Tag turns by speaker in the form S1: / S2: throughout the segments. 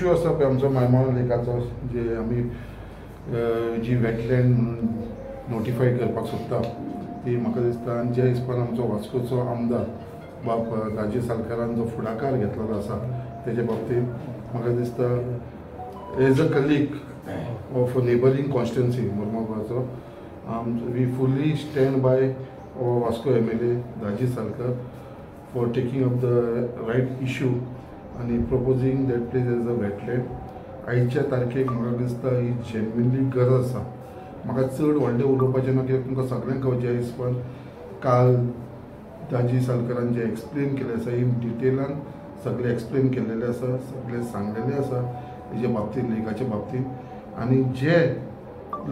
S1: Issue आसा पळय आमचो मायमाळो लेकाचो, जे आमी जी वेटलँड म्हणून नोटिफाय करपाक सोदता ती म्हाका दिसता. आनी ज्या हिसपान आमचो वास्कोचो आमदार बाब दाजी सालकारान जो फुडाकार घेतलेलो आसा तेजे बाबतींत म्हाका दिसता as a colleague of neighbouring constituency मुर्मगांवचो we fully stand by our Vasco MLA Daji Salkar for taking up the right issue आनी proposing that place as a wetland. आयच्या तारखेक म्हाका दिसता ही जेन्युनली गरज आसा. म्हाका चड व्हडलें उलोवपाचें ना कित्याक तुमकां सगळ्यांक खबर ज्या हिसपान काल दाजी सालकारान जें एक्सप्लेन केलें आसा इन डिटेलान सगळें एक्सप्लेन केल्लेलें आसा, सगळें सांगलेलें आसा हेजे बाबतींत, लेकाच्या बाबतींत. आनी जे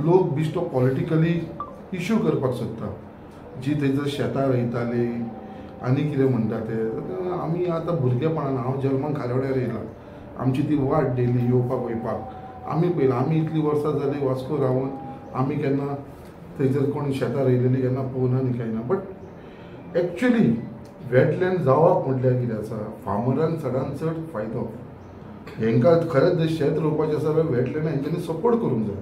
S1: लोक बिश्टो पॉलिटिकली इशू करपाक सोदता, जी थंयसर शेतां रोयताली आनी कितें म्हणटा ते, आमी आतां भुरगेपणान, हांव जल्मान खारवड्यार येयला, आमची ती वाट डेली येवपाक वयपाक आमी पळयला. आमी इतलीं वर्सां जालीं वास्को रावन आमी केन्ना थंयसर कोण शेतां रोयलेलीं केन्ना पळोवना न्ही कांय ना. बट एक्चुली वेटलँड जावप म्हटल्यार कितें आसा, फार्मरांक चडान चड फायदो. हेंकां खरेंच जर शेत रोवपाचें आसा जाल्यार वेटलँड हेंच्यांनी सपोर्ट करूंक जाय,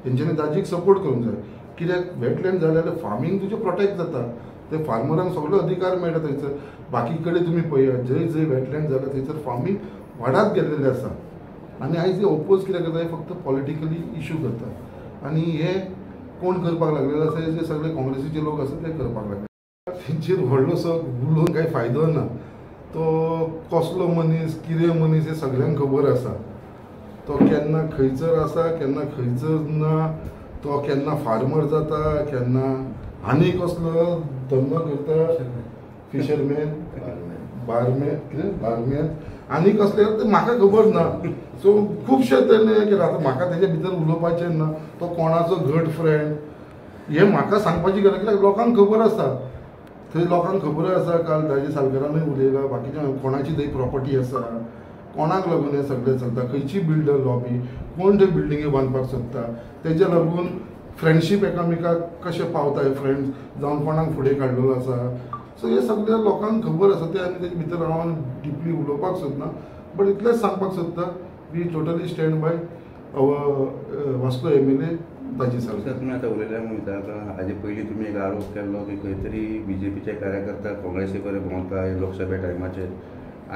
S1: हेंच्यांनी दाजीक सपोर्ट करूंक जाय. कित्याक वेटलँड जालें जाल्यार फार्मींग तुजें प्रोटेक्ट जाता, ते फार्मरांक सगळो अधिकार मेळटा थंयसर. बाकी कडेन तुमी पळयात जंय जंय वेटलँड जालां थंयसर फार्मींग वाडत गेल्लेलें आसा. आनी आयज हे ओपोज कितें करता, हे फक्त पॉलिटिकली इशू करता. आनी हे कोण करपाक लागलेले आसा, हे जे सगळे काँग्रेसीचे लोक आसा ते करपाक लागले. तेंचेर व्हडलोसो उलोवन कांय फायदो ना. तो कसलो मनीस कितें मनीस हें सगळ्यांक खबर आसा. तो केन्ना खंयसर आसा केन्ना खंयसर ना, तो केन्ना फार्मर जाता केन्ना आनी कसलो धंदो करता, फिशरमॅन, बारमॅन, कितें बारमॅन आनी कसले तें म्हाका खबर ना. सो खुबशे तेणें हें केलां. आतां म्हाका तेजे भितर उलोवपाचें ना, तो कोणाचो घट फ्रेंड हें म्हाका सांगपाची गरज, कित्याक लोकांक खबर आसा. थंय लोकांक खबर आसा, काल दाजी सालकारानूय उलयला, बाकीच्या कोणाची थंय प्रॉपर्टी आसा, कोणाक लागून हें सगळें चलता, खंयची बिल्डर लॉबी, कोण थंय बिल्डिंगी बांदपाक सोदता, तेज्या लागून फ्रेंडशीप एकामेकाक कशें पावता, हे फ्रेंड्स जावन कोणाक फुडें काडलेलो आसा. सो हे सगळ्या लोकांक खबर आसा तें. आनी तेजे भितर हांव डिपली उलोवपाक सोदना, बट इतलेंच सांगपाक सोदता, we totally stand by our Vasco MLA Daji Salkar.
S2: तुमी आतां उलयल्या म्हणून विचारता, हाजे पयलीं तुमी एक आरोप केल्लो की खंय तरी बीजेपीचे कार्यकर्ता काँग्रेसी कडेन भोंवता लोकसभे टायमाचेर.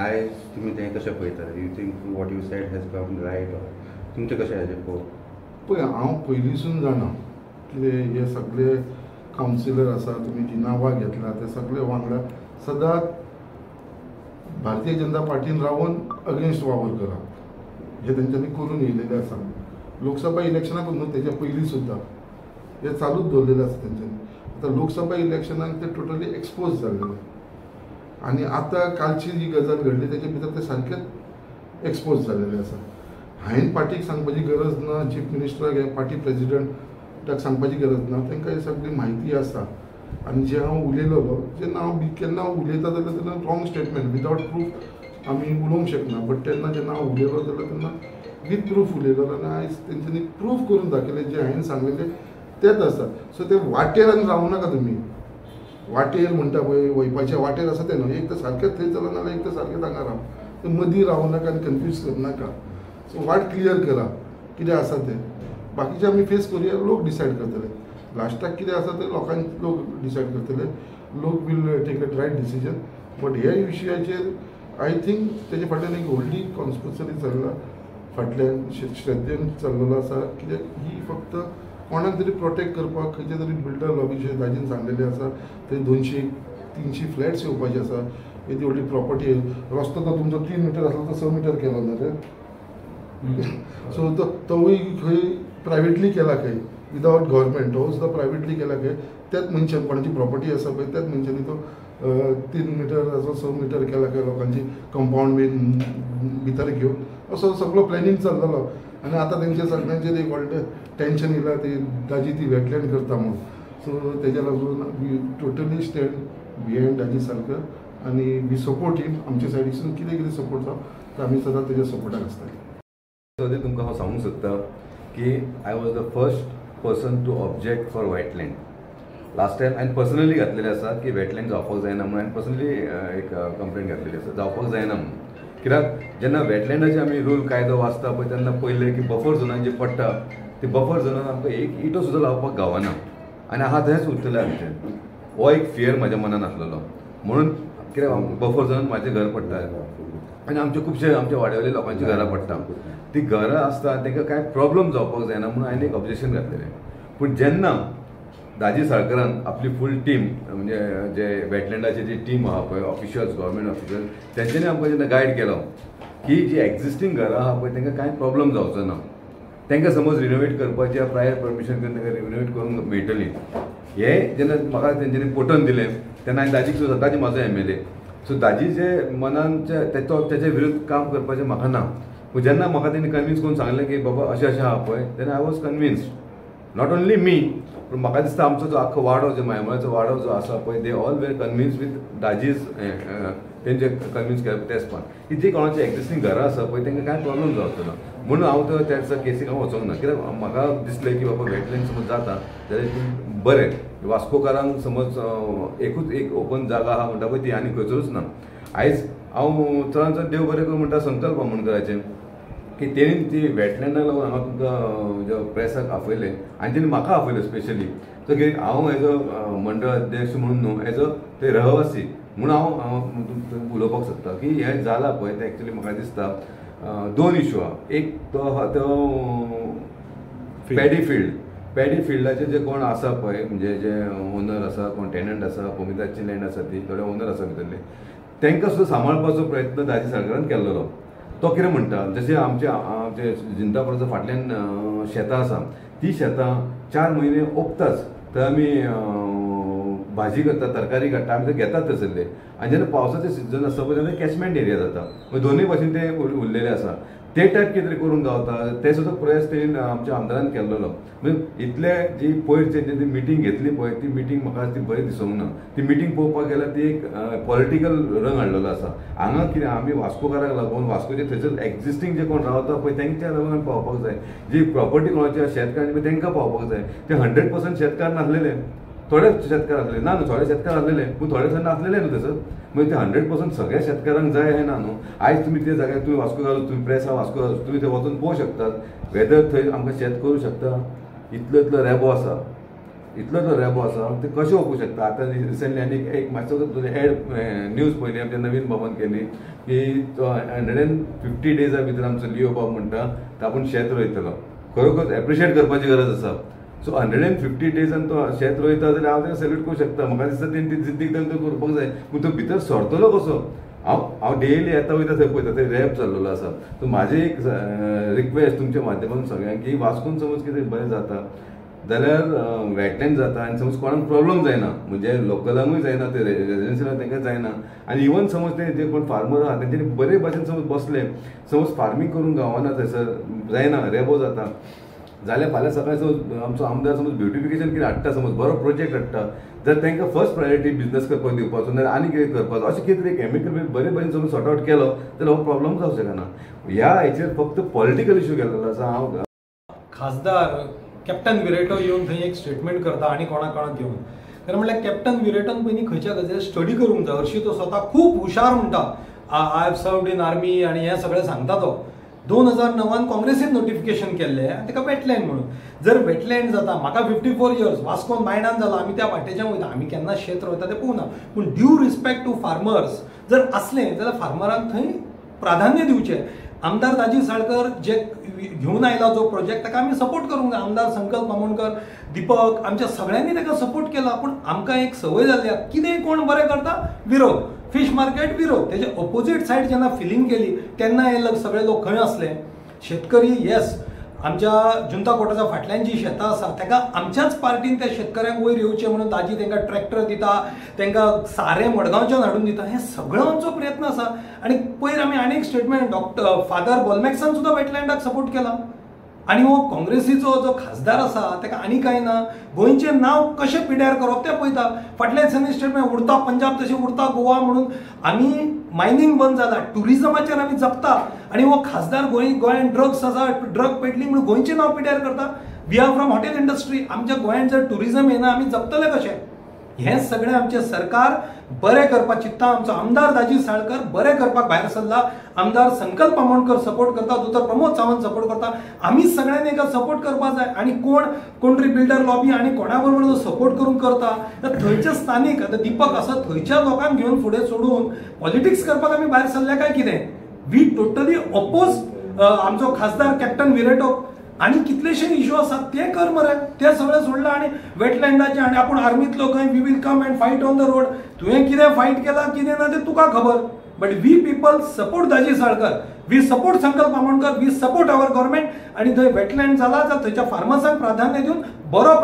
S2: आयज तुमी तें कशें पळयता? You think what you said has come right? तुमचें कशें हाजें पळोवप?
S1: पळय, हांव पयलींसून जाणा कितें हे सगळे कावन्सिलर आसा, तुमी जी नांवां घेतला ते सगळे वांगडा सदांच भारतीय जनता पार्टीन रावन अगेन्स्ट वावर करा, हे तेंच्यांनी करून येयलेलें आसा. लोकसभा इलेक्शनाक न्हू, तेज्या पयलीं सुद्दां हे चालूच दवरलेलें आसा तेंच्यांनी. आतां लोकसभा इलेक्शनाक ते टोटली एक्सपोज जाल्लेले आनी आतां कालची जी गजाल घडली तेजे भितर ते सारकेच एक्सपोज जाल्लेले आसा. हांवें पार्टीक सांगपाची गरज ना, चीफ मिनिस्टराक, हे पार्टी प्रेजिडंटाक सांगपाची गरज ना, तांकां ही सगळी म्हायती आसा. आनी जें हांव उलयलोलो, जेन्ना हांव केन्ना हांव उलयता जाल्यार तेन्ना रॉंग स्टेटमेंट विदावट प्रूफ आमी उलोवंक शकना, बट तेन्ना जेन्ना हांव उलयलो जाल्यार तेन्ना वीथ प्रूफ उलयलो आनी आयज तेंच्यांनी प्रूफ करून दाखयलें जें हांवें सांगलेलें तेंच आसा. सो ते वाटेर आनी रावूं नाका तुमी. वाटेर म्हणटा पळय, वयपाच्या वाटेर आसा तें न्हू, एक तर सारकें थंय चला नाजाल्यार एक तर सारकें हांगा राव, ते मदीं रावूं नाका आनी कन्फ्यूज करनाका. सो वाट क्लियर करा कितें आसा तें, बाकीचें आमी फेस करुया, लोक डिसायड करतले लास्टाक कितें आसा तें लोकांक लोक डिसायड करतले, लोक will take a right decision. But ह्या विशयाचेर I think तेजे फाटल्यान एक व्हडली कॉन्स्पिरसी चल्ला, फाटल्यान श्रद्धेन चल्लेलो आसा. कित्याक ही फक्त कोणाक तरी प्रोटेक्ट करपाक खंयच्या तरी बिल्डर लॉबीचेर दाजीन सांगलेलें आसा, थंय 200-300 फ्लॅट्स येवपाचे आसा, येदी व्हडली प्रॉपर्टी, रस्तो तो तुमचो 3 मिटर आसलो तो 6 मिटर केलो ना रे. सो तोवूय खंय प्रायवेटली केला खंय, विदावट गव्हर्मेंट, तो सुद्दां प्रायवेटली केला खंय. त्याच मनशान कोणाची प्रॉपर्टी आसा पळय त्याच मनशांनी तो 3 मिटर असो 6 मिटर केला खंय, लोकांची कंपावंड बीन भितर घेवन असो सगळो प्लॅनिंग चल्लेलो. आनी आतां तेंचे सगळ्यांचेर एक व्हडलें टेंशन येयलां, ती दाजी ती वेटलँड करता म्हूण. सो तेज्या लागून we totally stand behind Daji Salkar आनी we support him. आमच्या सायडीसून कितें कितें सपोर्ट जावं तर आमी सदांच तेज्या सपोर्टाक आसतले.
S3: तुमकां हांव सांगूंक सोदता की I was the first person to object for wetland last time. हांवें पर्सनली घातलेलें आसा की वेटलँड जावपाक जायना म्हणून. हांवें पर्सनली एक कंप्लेन घातलेली आसा, जावपाक जायना म्हणून. कित्याक जेन्ना वेटलँडाचे आमी रूल कायदो वाचता पळय तेन्ना पयलें की बफर झोनान जे पडटा ते बफर झोनान आमकां एक इटो सुद्दां लावपाक गावना आनी आहा थंयच उरतलें आमचें. हो एक फियर म्हाज्या मनान आसलेलो म्हणून कित्याक बफर झोनान म्हाजें घर पडटा आनी आमचे खुबशे आमच्या वाड्यावयल्या लोकांची घरां पडटा, ती घरां आसता तांकां कांय प्रॉब्लम जावपाक जायना म्हणून हांवें एक ऑब्जेक्शन घातलेलें. पूण जेन्ना दाजी साळकरान आपली फूल टीम म्हणजे जे वेटलँडाची जी टीम आहा पळय ऑफिशियल्स गव्हर्मेंट ऑफिशियल्स तेंच्यांनी आमकां जेन्ना गायड केलो की जी एक्झिस्टींग घरां आहा पळय तांकां कांय प्रॉब्लम जावचो ना, तांकां समज रिनोवेट करपाची प्रायर परमिशन घेवन तांकां रिनोवेट करूंक मेळटली. हें जेन्ना म्हाका तेंच्यांनी पटोवन दिलें तेन्ना हांवें दाजीक सुद्दां, दाजी म्हाजो MLA, सो दाजीचे मनान तेच्या विरुद्ध काम करपाचें म्हाका ना. पूण जेन्ना म्हाका तेणी कन्विन्स करून सांगलें की बाबा अशें अशें आहा पळय तेन्ना I was convinced, not only me पूण म्हाका दिसता आमचो जो आख्खो वाडो जो मायमळाचो वाडो जो आसा पळय they all were convince with Daji's तेंचे कन्विन्स केलें तेच पण की जी कोणाची एक्झिस्टींग घरां आसा पळय तांकां कांय प्रॉब्लम जावचो ना म्हणून हांव तो त्या दिसा केसीक हांव वचोंक ना. कित्याक म्हाका दिसलें की बाबा वेटलँड समज जाता जाल्यार बरें वास्कोकारांक समज एकूच एक ओपन जागा आहा म्हणटा पळय ती आनी खंयसरूच ना. आयज हांव चडान चड देव बरें करूं म्हणटा संकल्प आमोणकराचें की तेणी ती वेटलँडाक लागून हांगा तुमकां प्रेसाक आपयलें आनी तेणी म्हाका आपयलें स्पेशली. सो की हांव एज अ मंडळ अध्यक्ष म्हणून न्हू एज अ ते रहवासी म्हणून हांव उलोवपाक सोदता की हें जालां पळय तें एक्चुली म्हाका दिसता दोन इशू आहा. एक तो आहा तो पॅडी फिल्ड, पॅडी फिल्डाचे जे कोण आसा पळय म्हणजे जे ओनर आसा कोण टेनंट आसा कोमिताची लँड आसा ती थोडे ओनर आसा भितरले तांकां सुद्दां सांबाळपाचो प्रयत्न दाजी साळकरान केल्लो. तो कितें म्हणटा जशें आमचे आमचे जिंदापुराच्या फाटल्यान शेतां आसा ती शेतां 4 म्हयने ओंपताच थंय आमी भाजी करता तरकारी काडटा आमी ते घेतात थंयसरले आनी जेन्ना पावसाचें सिजन आसता पळय तेन्ना कॅचमेंट एरिया जाता मागीर दोनूय भाशेन ते उरलेले आसा ते टायप कितें तरी करूंक गावता ते सुद्दां प्रयास तेणी आमच्या आमदारान केल्लो. म्हणजे इतले जी पयर तेंची मिटींग घेतली पळय ती मिटींग म्हाका ती बरी दिसूंक ना. ती मिटींग पळोवपाक गेल्यार ती एक पॉलिटिकल रंग हाडलेलो आसा. हांगा कितें आमी वास्कोकारांक लागून वास्कोचे थंयसर एक्झिस्टींग जे कोण रावता पळय तेंच्या लागून आमी पावपाक जाय. जी प्रॉपर्टी कोणाची शेतकार पळय तेंकां पावपाक जाय. ते 100% शेतकार नासलेले, थोडे शेतकार आसले ना न्हू, थोडे शेतकार आसलेले पूण थोडे जाण नासलेले न्हू थंयसर. म्हणजे ते 100% सगळ्या शेतकारांक जाय हें ना न्हू. आयज तुमी त्या जाग्यार तुमी वास्को घालून तुमी प्रेसा वास्को घालून तुमी थंय वचून पळोवंक शकतात वेदर थंय आमकां शेत करूं शकता. इतलो इतलो रेबो आसा, इतलो इतलो रेबो आसा ते कशें वचूंक शकता. आतां रिसंटली आनी एक मातसो एड न्यूज पळयली आमच्या नवीन बाबान केली की तो 150 डेजा भितर आमचो लियो बाब म्हणटा तो आपूण शेत रोयतलो. खरोखर एप्रिशिएट करपाची गरज आसा. सो 150 डेजान तो शेत रोयता जाल्यार हांव ताका सॅल्यूट करूंक शकता. म्हाका दिसता तेणी ती जिद्दीक ताणें तो करपाक जाय. पूण तो भितर सरतलो कसो? हांव हांव डेली येता वयता थंय पळयता थंय रॅप जाल्लेलो आसा. सो म्हाजें एक रिक्वेस्ट तुमच्या माध्यमांतून सगळ्यांक की वास्कोन समज कितें बरें जाता जाल्यार वेटलँड जाता आनी समज कोणाक प्रॉब्लम जायना म्हणजे लोकलांकूय जायना ते रेजिडेन्शियल तांकां जायना आनी इवन समज ते जे कोण फार्मर आहा तेंच्यांनी बरे भाशेन समज बसले समज फार्मींग करूंक गावना थंयसर जायना रेबो जाता जाल्यार फाल्यां सकाळीं समज आमचो आमदार समज ब्युटिफिकेशन कितें हाडटा समज बरो प्रोजेक्ट हाडटा जर तांकां फर्स्ट प्रायोरिटी बिजनस करपाक दिवपाचो नाल्यार आनी कितें करपाचो अशें कितें तरी केमिकल बरे भशेन समज सॉर्ट आवट केलो जाल्यार हो प्रॉब्लम जावंक शकना. ह्या हेचेर फक्त पॉलिटिकल इशू केल्लो आसा. हांव
S4: खासदार कॅप्टन विरेटो येवन थंय एक स्टेटमेंट करता आनी कोणा कोणाक घेवन, कारण म्हणल्यार कॅप्टन विरेटोन पयलीं खंयच्या गजाली स्टडी करूंक जाय. हरशीं तो स्वता खूब हुशार म्हणटा, I have served in army आनी हें सगळें सांगता तो. 2009 काँग्रेसीन नोटिफिकेशन केल्लें आनी ताका वेटलँड म्हणून. जर वेटलँड जाता, म्हाका 54 इयर्स वास्कोन बायणान जाला, आमी त्या वाटेच्यान वयता, आमी केन्ना शेत रोयता तें पळोवना, पूण ड्यू रिस्पेक्ट टू फार्मर्स जर आसलें जाल्यार फार्मरांक थंय प्राधान्य दिवचें. आमदार दाजी साळकर जे घेवन आयला जो प्रोजेक्ट ताका आमी सपोर्ट करूंक जाय. आमदार संकल्प आमोणकर, दीपक, आमच्या सगळ्यांनी ताका सपोर्ट केला. पूण आमकां एक संवय जाल्ली आहा, कितें कोण बरें करता विरोध, फिश मार्केट विरोध. तेजे ऑपोजीट सायड जेन्ना फिलींग केली तेन्ना हे सगळे लोक खंय आसले? शेतकरी येस, आमच्या जुंता कोटाच्या फाटल्यान जी शेतां आसा ताका आमच्याच पार्टीन त्या शेतकऱ्यांक वयर येवचें म्हणून दाजी तांकां ट्रॅक्टर दिता, तांकां सारें मडगांवच्यान हाडून दिता. हें सगळो आमचो प्रयत्न आसा. आनी पयर आमी आनी एक स्टेटमेंट डॉक्टर फादर बोलमॅक्सान सुद्दां वेटलँडाक सपोर्ट केला. आनी हो काँग्रेसीचो जो खासदार आसा ताका आनी कांय ना, गोंयचें नांव कशें पिड्यार करप तें पळयता. फाटल्या दिसांनी स्टेटमेंट उडता पंजाब तशें उडता गोवा म्हणून आमी मायनींग बंद जाला, ट्युरिजमाचेर आमी जगता आनी हो खासदार गोंयांत ड्रग्स आसा, ड्रग पेडलिंग म्हणून गोंयचें नांव पिड्यार करता. We are from hotel industry. आमच्या गोंयांत जर ट्युरिजम येना आमी जगतले कशें? हें सगळें आमचें सरकार बरें करपाक चिंत्ता. आमचो आमदार दाजी साळकर बरें करपाक भायर सरला, आमदार संकल्प आमोणकर सपोर्ट करता, दोतोर प्रमोद सावंत सपोर्ट करता. आमी सगळ्यांनी एका सपोर्ट करपाक जाय. आनी कोण कोण तरी बिल्डर लॉबी आनी कोणा बरोबर जो सपोर्ट करून करता तर थंयचे स्थानीक आतां दीपक आसा थंयच्या लोकांक घेवन फुडें सोडून पॉलिटिक्स करपाक आमी भायर सरल्या काय कितें? We totally oppose आमचो खासदार कॅप्टन विरेटो आनी कितलेशे इशू आसात ते कर मरे, ते सगळे सोडला. आनी वेटलँडाचे आनी आपूण आर्मींतलो खंय we will come and fight on the road. तुवें कितें फायट केला कितें ना तें तुका खबर, but we people support Daji Salkar, we support Sankalp Amonkar, we support our government. आनी थंय वेटलँड जाला जाल्यार थंयच्या फार्मर्सांक प्राधान्य दिवन बरो